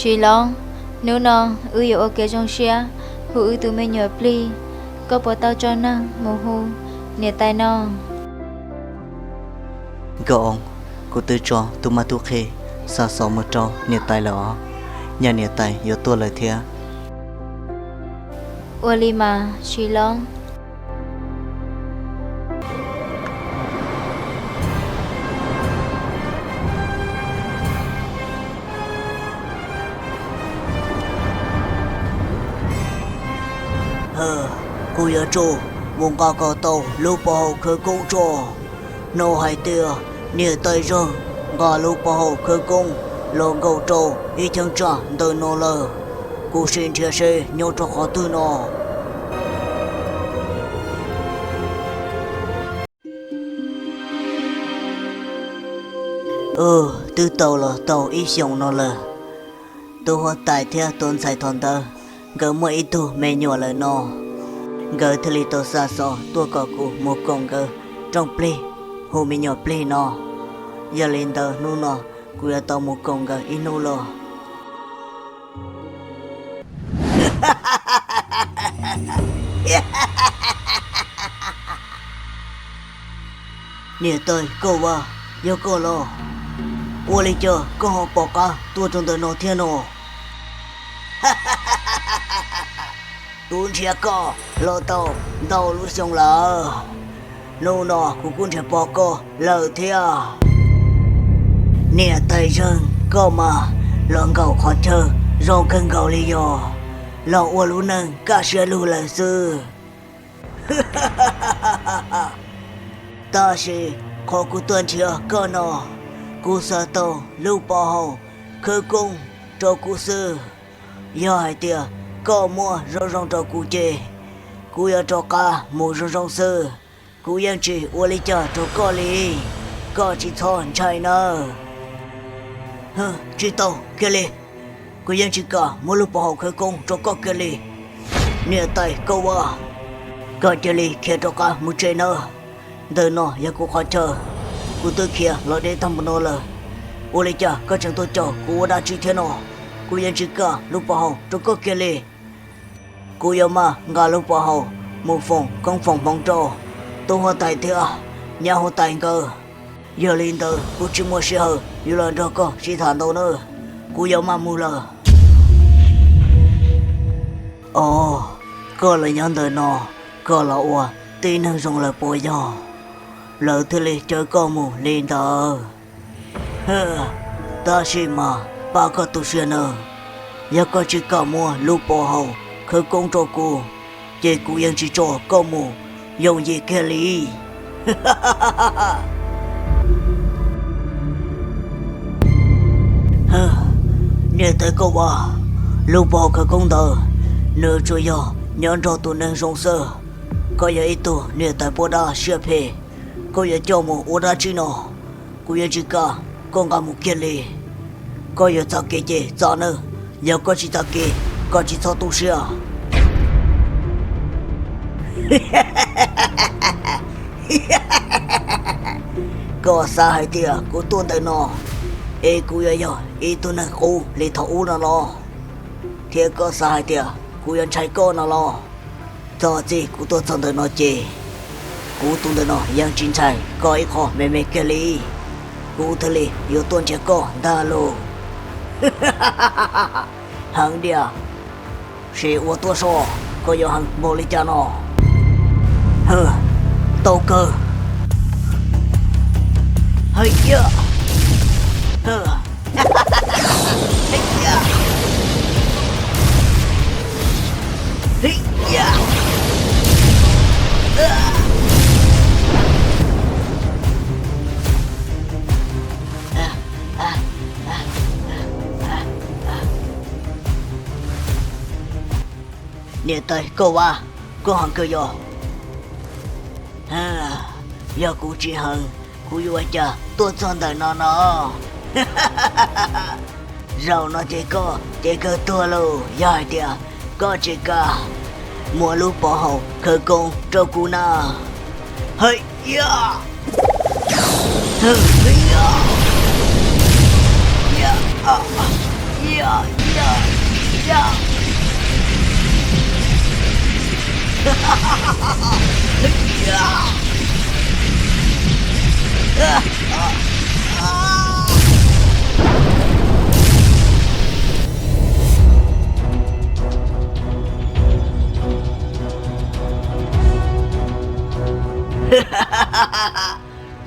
Tsis Loob, hnub no wb yuav ua kev zoo siab hu wb tus me nyuam plig, koj puas tau tso neeg mus hu niam tais no? Nkauj Oo, kuv twb tso tub mab tub qhe xa xov mus rau niam tais lawm os, nyaj niam tais yuav tuaj lawm thiab. Ua li mas Tsis Loob. Kuv yuav tsum mus nqa kom tau lub pov haum khawv koob tso. Hnov hais tias niam tais Zeeg nqa lub pov haum khawv koob los nkaum rau ib cheeb tsam ntawm no lawm. Kuv sim nrhiav seb nyob rau qhov twg no. Twb tau los tau ib xyoos no lawm. Tus huab tais thiab tus ntxhais thaum ntawd nkawd muaj ib tug me nyuam lawm no, nkawd thiaj li tau xa xov tuaj kom kuv mus koom nkawd rooj plig hu me nyuam plig no. Yog li ntawd hnub no kuv yuav tau mus koom nkawd ib hnub los. Niam tais Kauj Vaj, yog koj los? Ua li cas koj ho pom qab tuaj rau ntawm no thiab no? Kuv nrhiav koj los tau ntau lub xyoo lawm. Hnub no kuv kuj nrhiav pom koj lawm thiab. Niam tais Zeeg, koj mas los nkaum qhov chaw zoo kawg nkaus li yog los ua lub neej kaj siab lug lawm xwb. Tab sis qhov kuv tuaj nrhiav koj no, kuv xa tau lub pov haum khawv koob rau kuv xwb. Yog hais tias koj muab zoo zoo rau kuv ces kuv yuav rov qab mus zoo zoo xwb. Kuv yeej tsis ua li cas rau koj li. Koj tsis txhob ntshai nawb. Tsis tau kiag li. Kuv yeej tsis kam muab lub pov haum khawv koob rau koj kiag li. Niam tais Kauj Vaj, koj cia li khiav rov qab mus tsev nawb. Ntawm no yog kuv qhov chaw, kuv twb khiav los deb tag npaum no lawm. Ua li cas koj tseem tuaj caum kuv ua dab tsi thiab no? Kuv yeej tsis kam lub pov haum rau koj kiag li. Kuv yuav maj nqa lub pov haum mus foom koob foom hmoov rau tub huab tais thiab nyab huab tais nkawd. Yog li ntawd kuv tsis muaj sij hawm yuav los nrog koj sib tham ntau nawb. Kuv yuav maj mus lawm. Os, koj los nyob ntawm no, koj los ua tib neeg zoo lawm puas yog? Lawv thiaj li cawm koj mus li ntawd. Tab sis mas pab koj tu siab nawb, yog koj tsis kam muab lub pov haum khawv koob rau kuv, ces kuv yeej tsis tso koj mus yooj yim kiag li. Niam tais Kauj Vaj, lub pov haum khawv koob ntawd nws tsuas yog nyob nrog tus neeg zoo xwb. Koj yog ib tug niam tais poj dab siab phem, koj yuav coj mus ua dab tsi no? Kuv yeej tsis kam koj nqa mus kiag li. Koj yuav txoj kev ces txoj nawb, yog koj tsis txoj kev, koj tsis txhob tu siab. Koj xav hais tias kuv tuaj ntawm no es kuv yuav yog ib tug neeg qub li thaum ub no los? Thiab koj xav hais tias kuv yuav ntshai koj no los? Txog txij kuv tuaj txog ntawm no ces kuv tus ntawm no yeej tsis ntshai koj ib qho me me kiag li. Kuv thiaj li yuav tuaj nrhiav koj ntag lauj. Heev diam, sim ua tuaj soj, koj yuav heev npaum li cas no? Tau kawg. Niam tais Kauj Vaj, koj heev kawg yog? Yog kuv tsis heev, kuv yuav ua cas tuaj txog ntawm no no? Zaum no ces koj ces kawg tuag lauj, yog hais tias koj tsis kam muab lub pov haum khawv koob rau kuv na. Hais, ya, hais, ya, ya,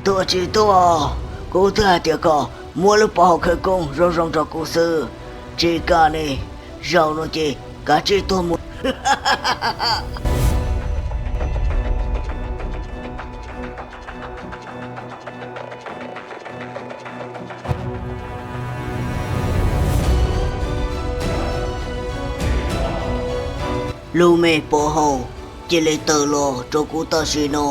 Tuaj tsis tuaj, kuv twb hais tias kom muab lub pov haum khawv koob zoo zoo rau kuv xwb, tsis kam ne. Zaum no ces kav tsij tuag mus. Lub me pov haum, cia li tawm los rau kuv tam sim no.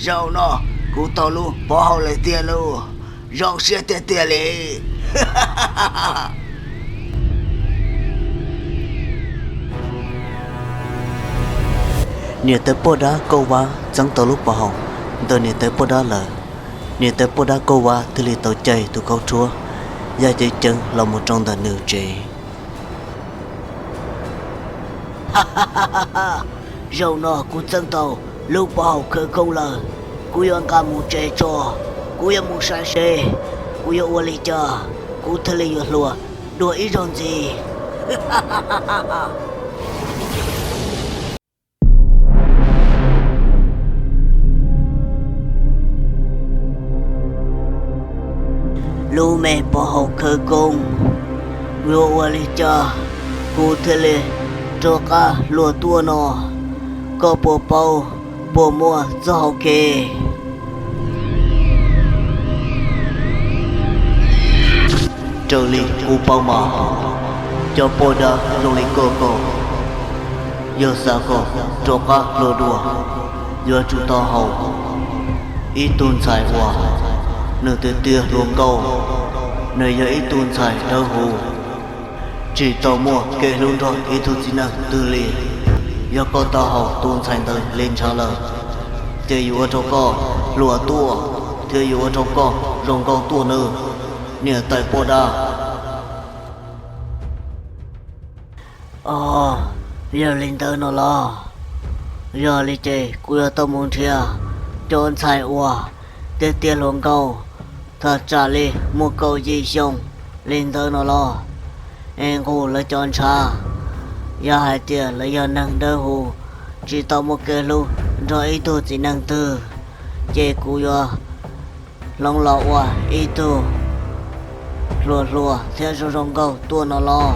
Zaum no kuv tau lub pov haum lawm tiag lauj, zoo siab tiag tiag li. Niam tais poj dab Kauj Vab txeeb tau lub pov haum ntawm niam tais poj dab lawm, niam tais poj dab Kauj Vab thiaj li tau caij tus khaub rhuab yaj ceev ceev los mus rau ntawm nws tsev. Zaum no kuv txeeb tau lub pov haum khawv koob lawm, kuv yuav nqa mus tsev tso, kuv yuav mus saib seb kuv yuav ua li cas kuv thiaj li yuav hluas dua ib zaug ntxiv. Lub me pov haum khawv koob, yuav ua li cas kuv thiaj li rov qab hluas tuaj no? Koj puas paub, puas muaj txoj hau kev? Raws li kuv paub mas, cov poj dab zoo li koj ko, yog xav kom rov qab hluas dua, yuav tsum tau haum ib tug ntxhais uas nws tiag tiag hluas nkauj, nws yog ib tug ntxhais dawb huv, tsis tau muaj kev hlub nrog ib tug txiv neej twg li. Yog koj tau haum tus ntxhais ntawd li ntshav lawm, ces yuav ua rau koj hluas tuaj, thiab yuav ua rau koj zoo nkauj tuaj nawb, niam tais poj dab. Os, yog li ntawd no los, yog li ces kuv yuav tau mus nrhiav cov ntxhais uas tiag tiag hluas nkauj, thaj tsam li muaj kaum yim xyoo li ntawd no los, es nqus lawv cov ntshav. Yog hais tias lawv yog neeg dawb huv, tsis tau muaj kev hlub nrog ib tug txiv neej twg, ces kuv yuav hloov los ua ib tug hluas hluas thiab zoo zoo nkauj tuaj no los.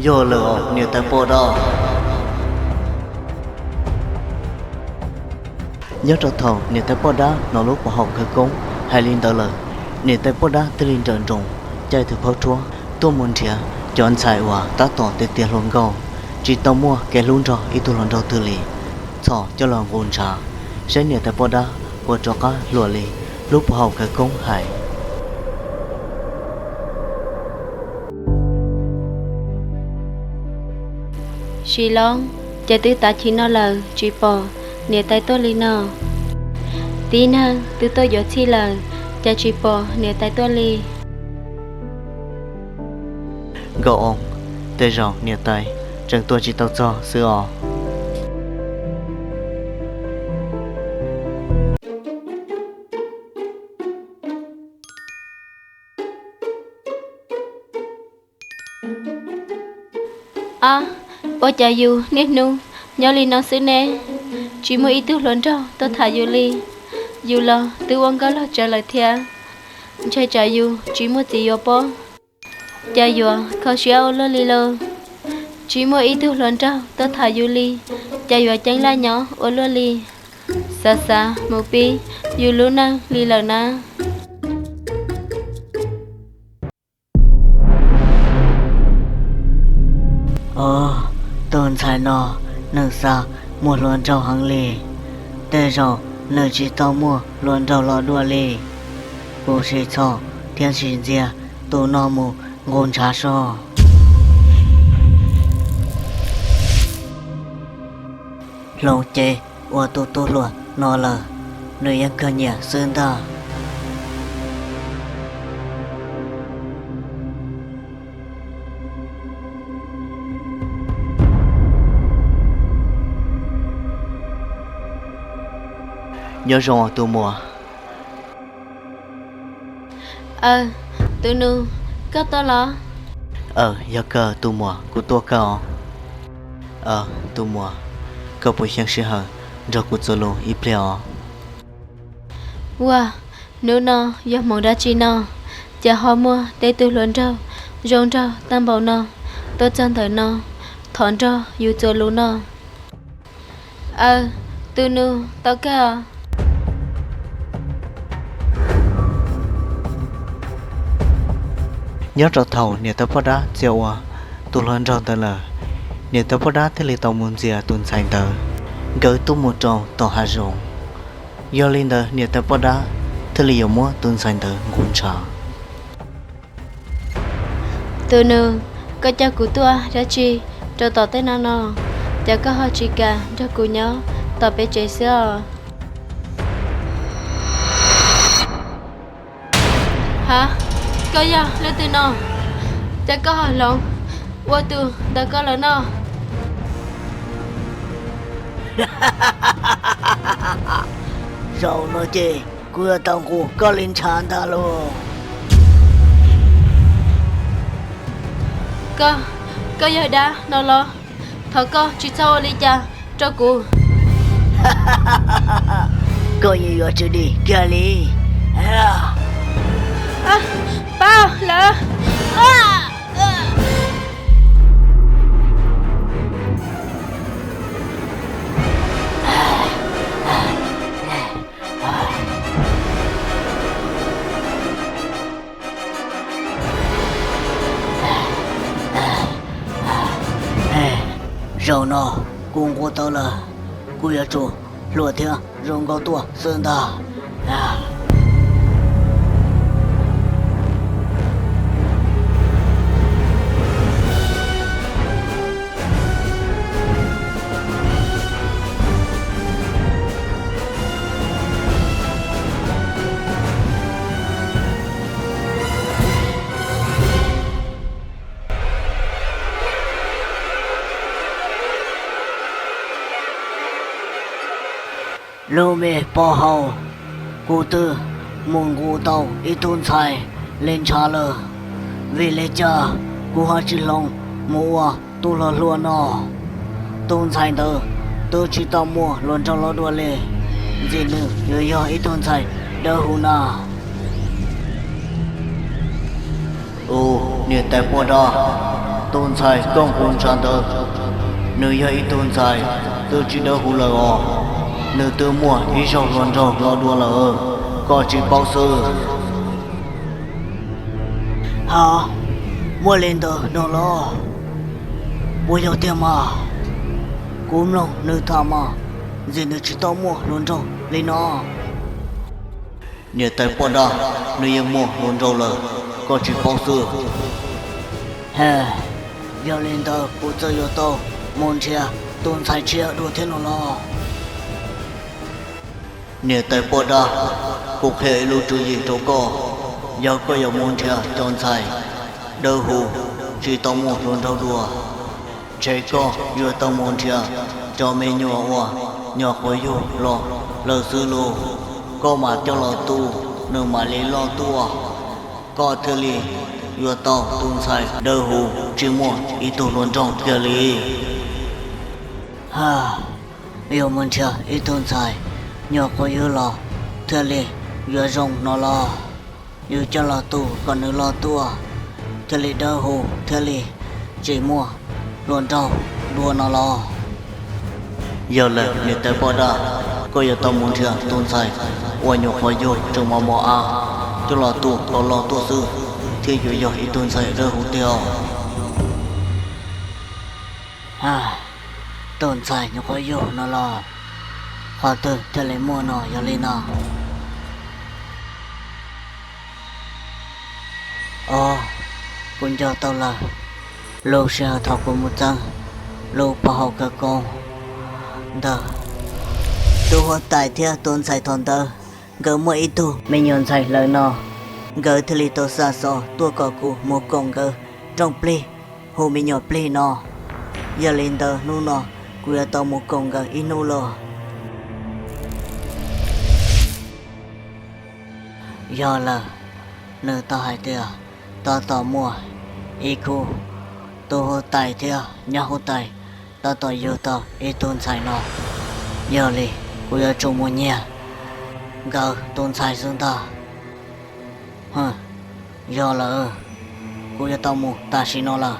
Yog lawm os niam tais poj dab. Nyob rau thaum niam tais poj dab hnov lub pov haum khawv koob hais li ntawd lawm, niam tais poj dab thiaj li nrawm nroos caij tus khaub rhuab tuaj mus nrhiav cov ntxhais uas tab tom tiag tiag hluas nkauj, tsis tau muaj kev hlub nrog ib tug hluas nraug twg li, txhom coj los nqus ntshav, saib niam tais poj dab puas rov qab hluas li lub pov haum khawv koob hais. Sim Loob, cas twb tav chim no lawm tsis pom niam tais tuaj li no? Tib neeg twb tuaj yuav txhij lawm, cas tsis pom niam tais tuaj li? Nkauj Oo, tej zaum niam tais tseem tuaj tsis tau txog xwb os. Ab, ua cas yus niaj hnub nyob li no xwb ne? Tsis muaj ib tug hluas nraug tuaj tham yus li. Yus los twb ua nkauj log tsawv lawm thiab. Ntshai tsam yus tsis muaj txiv yuav pab. Cas yuav kho siab ua luaj li lauj? Tsis muaj ib tug hluas nraug tuaj tham yus li, cas yuav ceeb laj nyob ua luaj li. Xav xav mus pib yus lub neej li lawm na. Os, tus ntxhais no nws xav muaj hluas nraug heev li. Tej zaum nws tsis tau muaj hluas nraug los dua li. Kuv sim txhom thiab sim ntxias tus no mus nqus ntshav soj. Hloov cev ua tus tub hluas no lawm, nws yeej kawg nyiam xwb ntag. Nyob zoo tus muam. Aw, tus nus, koj tuaj los? Aw, yog kawg tus muam, kuv tuaj kawg os. Aw, tus muam, koj puas xyeej sij hawm nrog kuv txuas lus ib pliag os? Ua, hnub no yog hmoov dab tsi no, cas ho muaj tej tug hluas nraug zoo nraug tag npaum no tuaj txog ntawm no thov nrog yus txuas lus no? Aw, tus nus, tau kawg os. Nyob rau thaum niam tais poj dab txia ua tus hluas nraug ntawd lawm, niam tais poj dab thiaj li tau mus ntxias tus ntxhais ntawd, nkawd tuaj mus rau tom hav zoov. Yog li ntawd niam tais poj dab thiaj li yuav muab tus ntxhais ntawd nqus ntshav. Tus nus, koj coj kuv tuaj dab tsi rau tom tej no no, cas koj ho tsis kam nrog kuv nyob tom peb tsev xwb os? Ha, koj yog leej twg no, cas koj ho hloov ua tus ntawm koj lawm no? Zaum no ces kuv yuav tau nqus koj li ntshav ntag lauj. Koj, koj yog dab no los? Thov koj tsis txhob ua li cas rau kuv. Koj yeej yuav tsis dim kiag li. Pab lawm. Zaum no kuv nqus tau lawm, kuv yuav tsum hluas thiab zoo nkauj tuaj xwb ntag. Lub me pov haum, kuv twb mus nqus tau ib tug ntxhais li ntshav lawm, vim li cas kuv ho tsis hloov mus ua tus hluas hluas no? Tus ntxhais ntawd twb tsis tau muaj hluas nraug los dua li, ntxim nws yuav yog ib tug ntxhais dawb huv na. Ub, niam tais poj dab, tus ntxhais koj nqus ntshav ntawd, nws yog ib tug ntxhais twb tsis dawb huv lawm os. Nws twb muaj ib zaug hluas nraug los dua lawm, koj tsis paub xwb. Ha, muaj li ntawd no los? Puas yog tiag mas? Kuv mloog nws tham mas ntxim nws tsis tau muaj hluas nraug li no. Niam tais poj dab, nws yeej muaj hluas nraug lawm, koj tsis paub xwb. He, yog li ntawd kuv txawm yuav tau mus nrhiav tus ntxhais tshiab dua thiab no los? Niam tais poj dab, kuv qhia ib lub tswv yim rau koj. Yog koj yuav mus nrhiav cov ntxhais dawb huv tsis tau muaj hluas nraug dua, ntshe koj yuav tau mus nrhiav cov me nyuam uas nyuam qhuav yug los lawm xwb lauj. Koj mam coj los tu, nws mam li loj tuaj, koj thiaj li yuav tau tus ntxhais dawb huv tsis muaj ib tug hluas nraug kiag li. Ha, yuav mus nrhiav ib tug ntxhais nyuam qhuav yug los thiaj li yuav zoo no los? Yus coj los tu kom nws loj tuaj, thiaj li dawb huv thiaj li tsis muaj hluas nraug dua no los? Yog lawm niam tais poj dab, koj yuav tau mus nrhiav tus ntxhais uas nyuam qhuav yug tseem mos mos av, coj los tu kom loj tuaj xwb thiaj yuav yog ib tug ntxhais dawb huv tiag os. Ha, tus ntxhais nyuam qhuav yug no los, qhov twg thiaj li muaj no yog li no? Os, kuv nco tau lawm, lub sij hawm thaum kuv mus txeeb lub pov haum khawv koob ntawd, tus huab tais thiab tus ntxhais thaum ntawd nkawd muaj ib tug me nyuam ntxhais lawm no, nkawd thiaj li tau xa xov tuaj kom kuv mus koom nkawd rooj plig, hu me nyuam plig no. Yog li ntawd hnub no kuv yuav tau mus koom nkawd ib hnub los. Yog lawm, nws tau hais tias tab tom muaj ib khub tub huab tais thiab nyab huab tais tab tom yug tau ib tug ntxhais no. Yog li kuv yuav tsum mus nyiag nkawd tus ntxhais xwb ntag. Yog lawm, kuv yuav tau mus tam sim no lawm.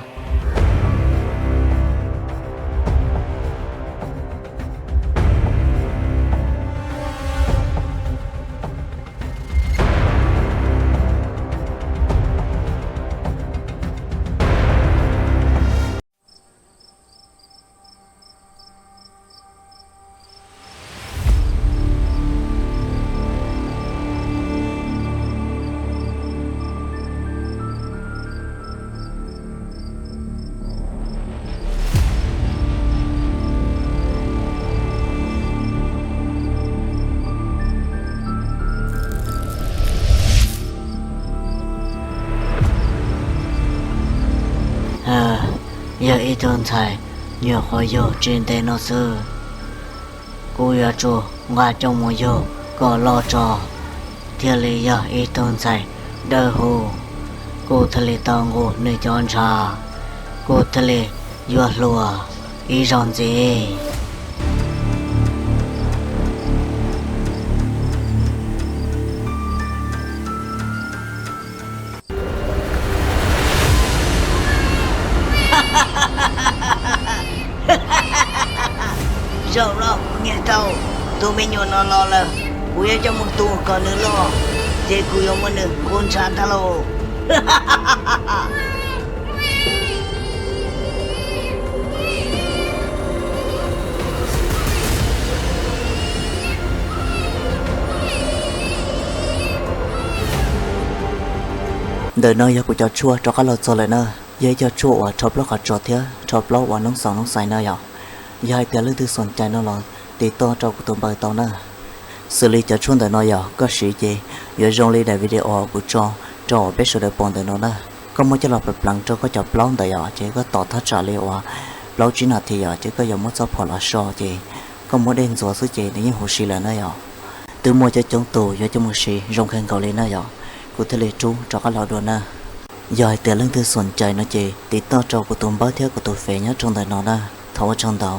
Yog ib tug ntxhais nyuam qhuav yug tsis ntev no xwb, kuv yuav tsum nqa coj mus yug kom loj tso, thiaj li yog ib tug ntxhais dawb huv. Kuv thiaj li tau nqus nws cov ntshav, kuv thiaj li yuav hluas ib zaug ntxiv. Zaum no kuv nyiag tau tus me nyuam no los lawm, kuv yuav coj mus tu kom nws loj, ces kuv yuav muab nws nqus ntshav tag lauj. Ntawm no yog kuv cov tshuaj rov qab los txog lawm na, yog ib co tshuaj uas rho plaub qhov tsos thiab rho plaub uas noob xaus noob xais na yom. Yog hais tias leej twg xoom cai no los tiv toj rau kuv tus npawb tau na. Xws li cov tshuaj ntawm no yog koj siv ces yuav zoo li daim video kuv tso rau uas peb sawv daws pom ntawm no na. Koj muab coj los pleev pleev rau koj cov plaub ntawd yom, ces koj tos thaj tsam li uas plaub tsib nas this yom, ces koj yuav muab txoj phom los so ces koj muab dej ntxuav xwb ces nws yeej huv si lawm na yom. Twb muaj coob coob tus yuav coj mus siv zoo kawg nkaus li na yom, kuv thiaj li rub rov qab los dua na. Yog hais tias leej twg xoom cai no ces tiv toj rau kuv tus npawb thiab kuv tus fev nyob rau ntawm no na. Thov ua tsaug ntau.